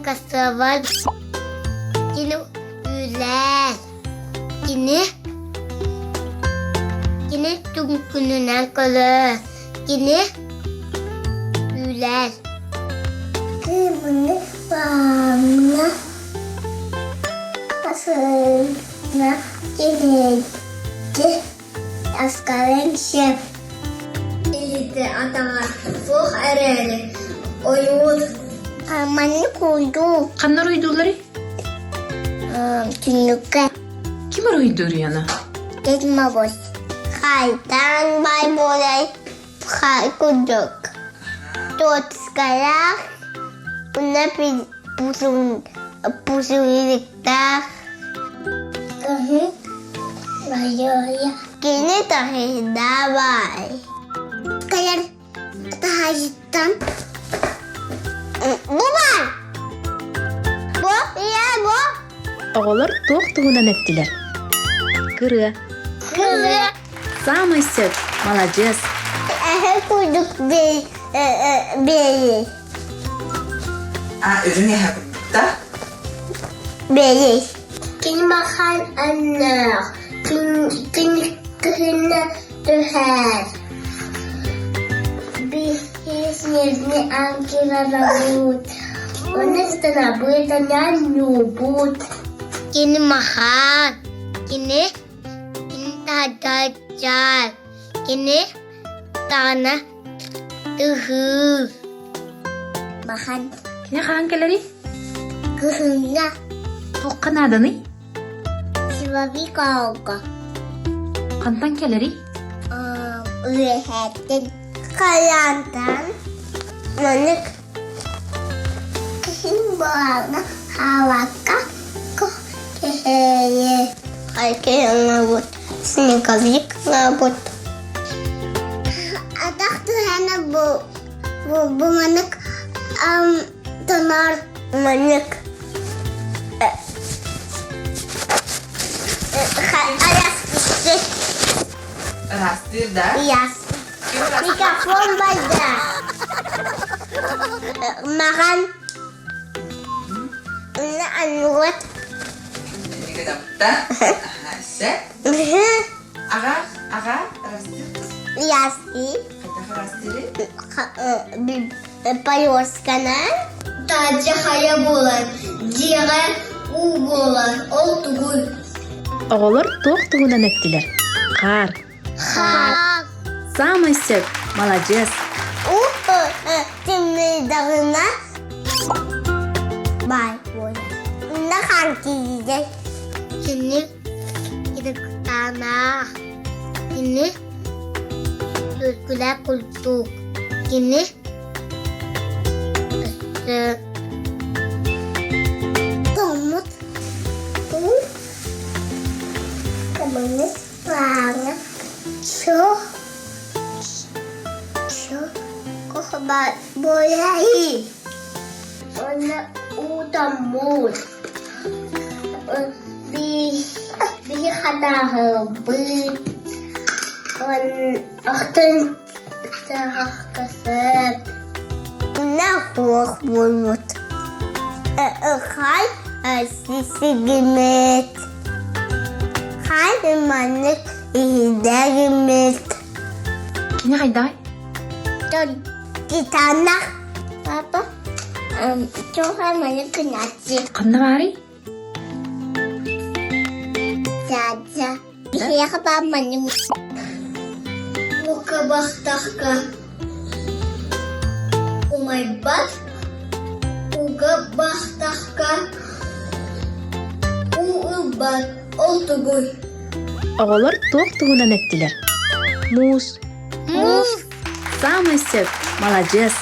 касыабай кини үлээр кини кини түҥкүнүнэн көрөр кини үлээр Кыбыны баамна асына килиэти Аскалын сөп Илиитэ атаҕа суох эрээри ойуур Маннык уйдуу Ханна уруйдуулларый? Түннүккэ Ким уруйдуур Яна? Дед Мороз Хайтан бай буолай хай курдук Тоцкалаах уна пузырьктаах Кини таһыйдаабай. Кэлэр таһайыттан бу баар! Бу, ийэ, бу! Оҕолор туох туһунан эттилэр? Кырыа. Кырыа. Саамай сөп, маладьыас. Эһэ курдук биэрий. А, үрүҥ эһэ курдук да? Биэрий. Кини махан аннаах, кини кыһына түһэр. Биһи снежный ангела зовут. Он остановит нюбут. Кини махан, кини кини таһдаччар, кини таана тыһыы. Махан. Кини хаһан кэлэрий? Кыһыҥҥа. Туохха нааданый? Силовик оҕо. Хантан кэлэрий? Үөһэттэн халаантан маннык киһи буолаҕына хаалакка кэһэйэ хайкей оҥорбут снеговик оҥорбут атах түһэнэ бу бу маннык тонор маннык Ыраастыыр да? Yes. Микрофон барда. Махан. Ануат. Гынапта. Аха, Аҕа, аҕа, ыраастыыр Ясти. Хайдах ыраастыырый? Полосканан. Таадьа хайа буолар, дьиэҕэ уу буолар, ол тугуй? Оҕолор туох туһунан эттилэр? Хаар. Хаар. Саамай сөп, маладьыас. Уу тымныйдаҕына бай буолар. Онно хаан киирэр. Кини кырыктанаах. Кини Түркүлэ курдук кини өссө тоҥмут уу кымыс плаҥа чо чо буолай уонна уу тоҥмут биһи хатааһылбыт Ахтан таһахтасып Суох буолбут. Хай сисигимит. Хай маннык иһидэгимит. Кини хайдаҕай? Титанах. Папа, туха маннык гынати. Ханна баарый? Дядя. Биһиэхэ баар маннык Ука бахтахка умайбат, уга бахтахка уу ылбат, ол тугуй? Оҕолор туох туһунан эттилэр? Муус. Муус. Саамай сөп, маладьыас.